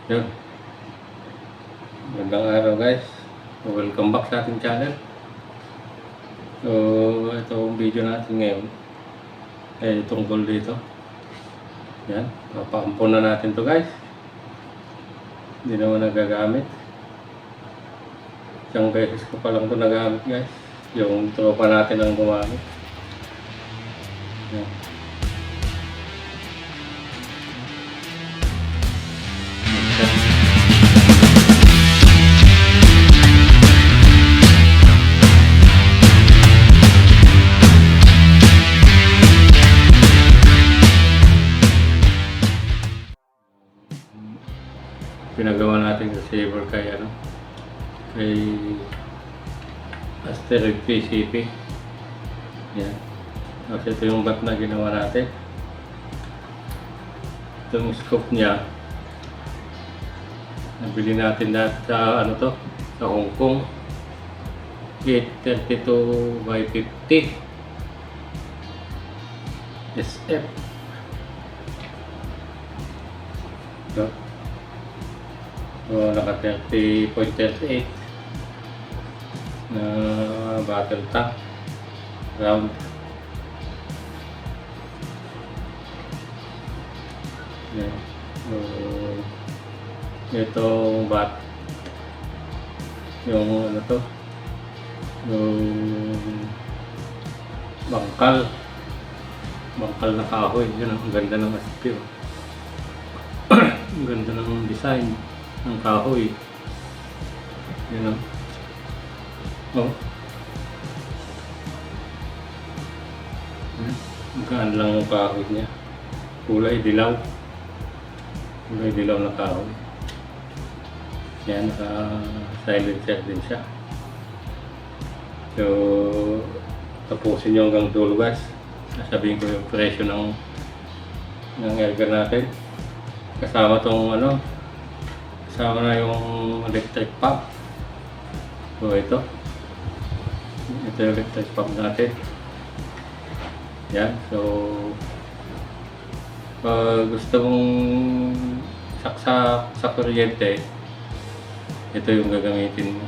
Yun. Magandang araw guys. Welcome back sa ating channel. So, itong video natin ngayon ay tungkol dito. Yan. Papaampo na natin to guys. Hindi naman nagagamit. Isang beses ko pa lang to nagamit guys. Yung tropa natin ang gumamit. Yan. Pinagawa natin sa saver kay Asteroid PCP. Yan. Kasi ito yung bat na ginawa natin. Itong scope niya nabili natin dahil sa sa Hong Kong 832 by 50 SF. So, naka 30.38 na battle tank round. Yan. So, itong bat yung yung bangkal na kahoy. Yan, ang ganda ng aspi. Ang ganda ng design ng kahoy. Yan o. Magkaan lang yung kahoy niya. Kulay dilaw na kahoy. Yan, silencer din siya. So, tapusin nyo hanggang dulo guys. Sabihin ko yung presyo ng airgun natin. Kasama tong kasama na yung electric pump. So ito yung electric pump natin. Yan. So pag gusto mong saksak sa kuryente, ito yung gagamitin mo.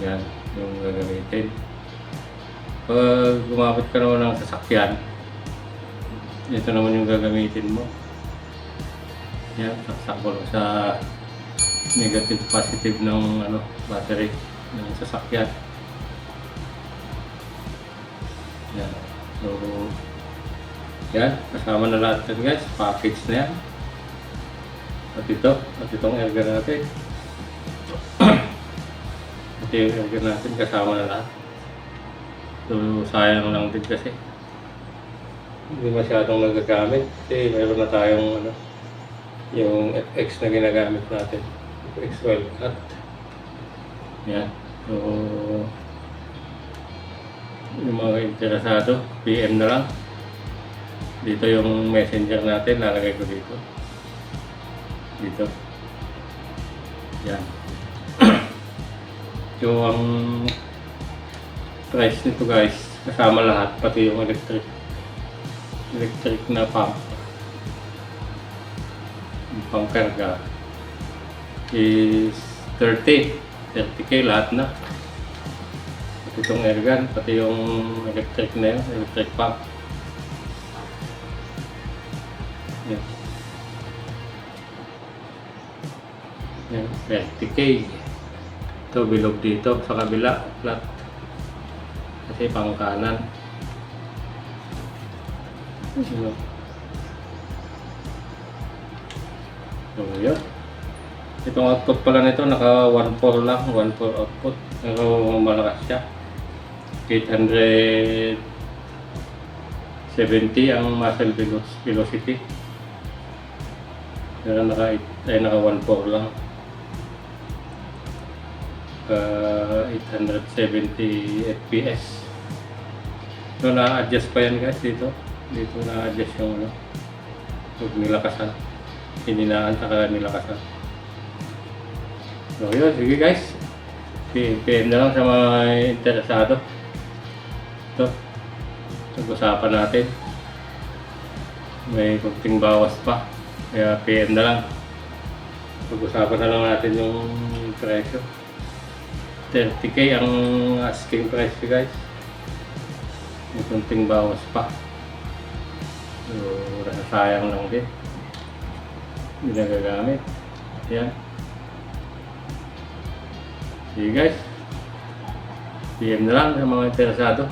Yan yung gagamitin. Pag gumamit ka naman ng sasakyan, ito naman yung gagamitin mo. Yan, saksak ko sa negative positive ng battery ng sasakyan. Yan. So, yan, kasama na lahat yan guys, package na yan. At itong airgun natin. Ito yung airgun natin, kasama na lahat. So, sayang lang din kasi hindi masyadong nagagamit kasi meron na tayong yung FX na ginagamit natin, FX Wildcat. Yan. So, yung mga interesado, PM na lang. Dito yung messenger natin, lalagay ko dito. Dito. Yan. So, ang price nito guys, kasama lahat, pati yung electric na pump. Yung pangkarga is 30k lahat na. Pati itong airgun, pati yung electric na yun, electric pump. Yan. Yan, 30k. Ito bilog dito sa kabila, flat. Kasi pang kanan. So yun. Itong output pala nito naka 1.4 lang, 1.4 output. Pero malakas siya. 870 ang muzzle velocity. Pero naka 1.4 lang. 870 FPS. So na-adjust pa yan guys dito. Dito na-adjust yung pag nilakasan. Hininaan saka nilakasan. So yun, sige guys. PM na lang sa mga interesado. Ito. Pag-usapan natin. May kunting bawas pa. Kaya PM na lang. Pag-usapan na lang natin yung presyo. 30K ang asking price guys. May kunting bawas pa. So, sayang lang din. Hindi nagagamit. Yan. Sige guys. PM na lang sa mga interesado.